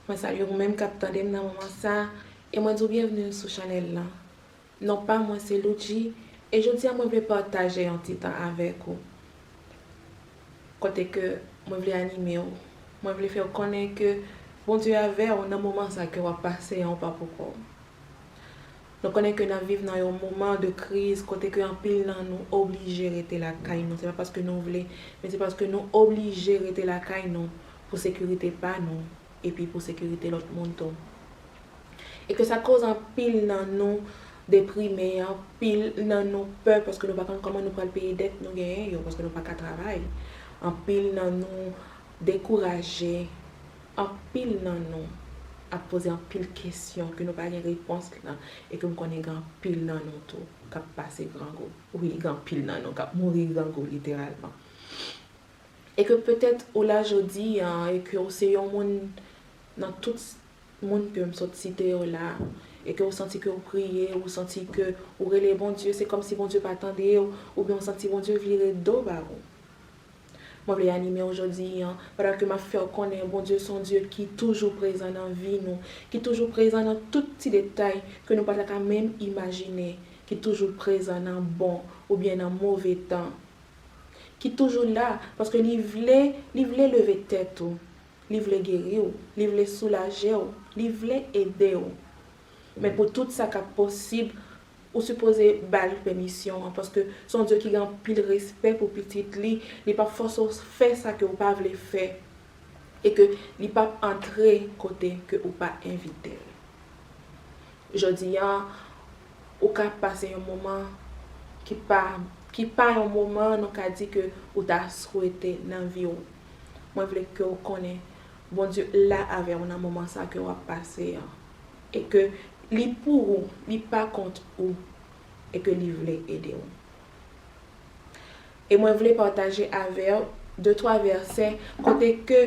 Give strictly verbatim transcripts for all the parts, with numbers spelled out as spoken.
Mwen salye ou menm k ap tande m nan moman sa, e mwen di w byenvni sou chanèl lan. Non pa mwen se Loudji, e jodi a mwen vle pataje yon ti tan avèk ou. Kote ke mwen vle anime w, mwen vle fè w konnen ke Bondye avè w nan moman sa ke w ap pase an, ou pa poukò. Nou konnen ke n ap viv nan yon moman de kriz kote ke anpil nan nou oblije rete lakay nou. Se pa paske nou vle, men se paske nou oblije rete lakay nou pou sekirite pa nou epi pou sekirite lòt moun tou. E ke sa koz anpil nan nou deprime, anpil nan nou pè paske nou pa konn kòman nou pral peye dèt nou genyen yo, paske nou pa ka travay. Anpil nan nou dekouraje, anpil nan nou ap poze anpil kesyon ke nou pa gen repons lan, e ke m konnen gen anpil nan nou tou k ap pase grangou. Wi, gen anpil nan nou k ap mouri grangou literalman. E ke petèt ou la jodi an, e ke ou se yon moun nan tout moun ke m sot site yo la, e ke ou santi ke ou priye, ou santi ke ou rele Bondye, se kòmsi Bondye pa tande w, oubyen ou santi Bondye vire do ba ou. Mwen vle anime w jodi an, pandan ke m ap fè w konnen Bondye se yon Dye ki toujou prezan nan vi nou, ki toujou prezan nan tout ti detay ke nou pa ta ka menm imajine, ki toujou prezan nan bon oubyen nan move tan, ki toujou la, paske li vle, li vle leve tèt ou, li vle geri w, li vle soulaje w, li vle ede w. Men pou tout sa k ap posib, ou sipoze ba l pèmisyon an, paske se yon Dye ki gen anpil respè pou pitit li, li p ap fòse w fè sa ke w pa vle fè, e ke li p ap antre kote ke ou pa envite l. Jodi a, ou ka pase yon moman ki pa, ki pa yon moman nou ka di ke ou ta swete nan vi w. Mwen vle ke w konnen Bondye la avè w nan moman sa ke w ap pase an. E ke li pou ou, li pa kont ou, e ke li vle ede w. E mwen vle pataje avè w de twa vèsè kote ke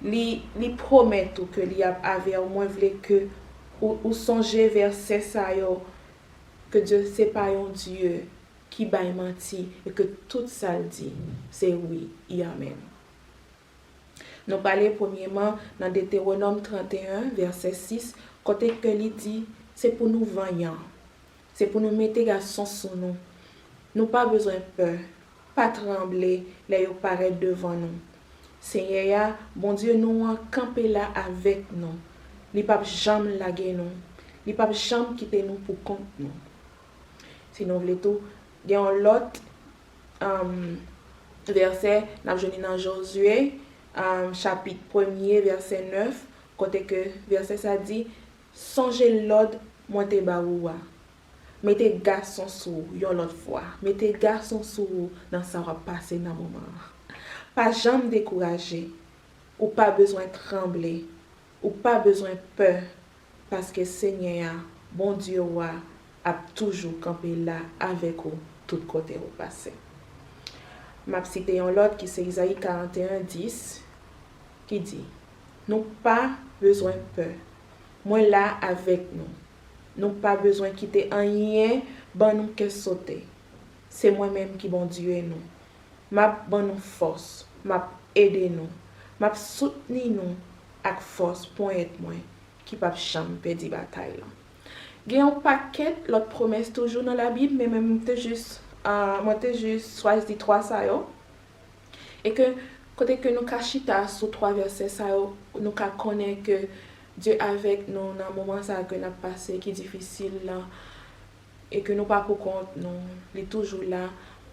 li, li pwomèt ou ke li ap avè w. Mwen vle ke ou, ou sonje vèsè sa yo, ke Dye se pa yon Dye ki bay manti e ke tout sa l di, se wi e amèn. Nou prale premyeman nan Detewonòm trannteyen, vèsè sis, kote ke li di, se pou nou vanyan, se pou nou mete gason sou nou. Nou pa bezwen pè, pa tranble lè yo parèt devan nou. Senyè a, Bondye nou an, kanpe la avèk nou. Li p ap janm lage nou. Li p ap janm kite nou pou kont nou. Si nou vle tou, gen yon lòt, um, vèsè, n ap jwenn li nan Jozye, um, chapit premye, vèsè nèf, kote ke vèsè sa di, sonje lòd mwen te ba ou a. Mete gason sou ou yon lòt fwa. Mete gason sou ou nan sa w ap pase nan moman an. Pa janm dekouraje. Ou pa bezwen tranble. Ou pa bezwen pè, paske Senyè a, Bondye w a, ap toujou kanpe la avèk ou tout kote ou pase. M ap site yon lòt ki se Izayi karanteyen dis, ki di, nou pa bezwen pè. Mwen la avèk nou. Nou pa bezwen kite anyen ban nou kè sote. Se mwen menm ki Bondye nou. M ap ban nou fòs, m ap ede nou, m ap soutni nou ak fòs ponyèt mwen ki p ap janm pèdi batay lan. Gen yon pakèt lòt pwomès toujou nan Labib, men mwen te jis, ah, mwen te jis chwazi twa sa yo. E ke kote ke nou ka chita sou twa vèsè sa yo, nou ka konnen ke Dye avèk nou nan moman sa ke n ap pase ki difisil lan. E ke nou pa pou kont nou, li toujou la.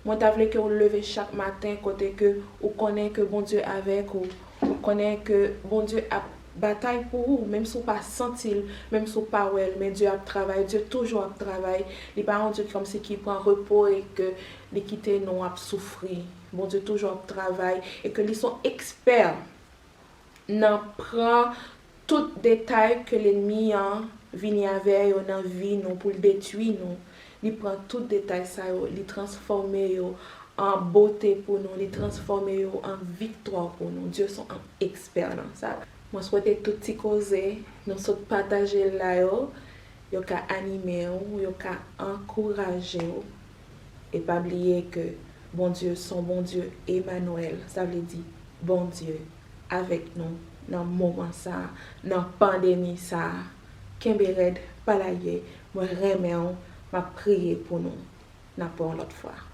Mwen ta vle ke w leve chak maten kote ke ou konnen ke Bondye avèk ou, ou konnen ke Bondye ap batay pou ou, menm si w pa santi l, menm si w pa wè l, men Dye ap travay, Dye toujou ap travay. Li pa yon Dye kòmsi ki pran repo e ke li kite nou ap soufri. Bondye toujou ap travay e ke li se yon ekspè nan pran tout detay ke lènmi an vini avè yo nan vi nou pou l detwi nou. Li pran tout detay sa yo, li transfòme yo an bote pou nou, li transfòme yo an viktwa pou nou. Dye se yon ekspè nan sa. Mwen swete tout ti koze nou sot pataje la yo, yo ka anime w, yo ka ankouraje w. E pa bliye ke Bondye se yon Bondye Emanwèl, sa vle di Bondye avèk nou nan moman sa, nan pandemi sa. Kenbe rèd, pa lage, mwen renmen w, m ap priye pou nou. N ap wè yon lòt fwa.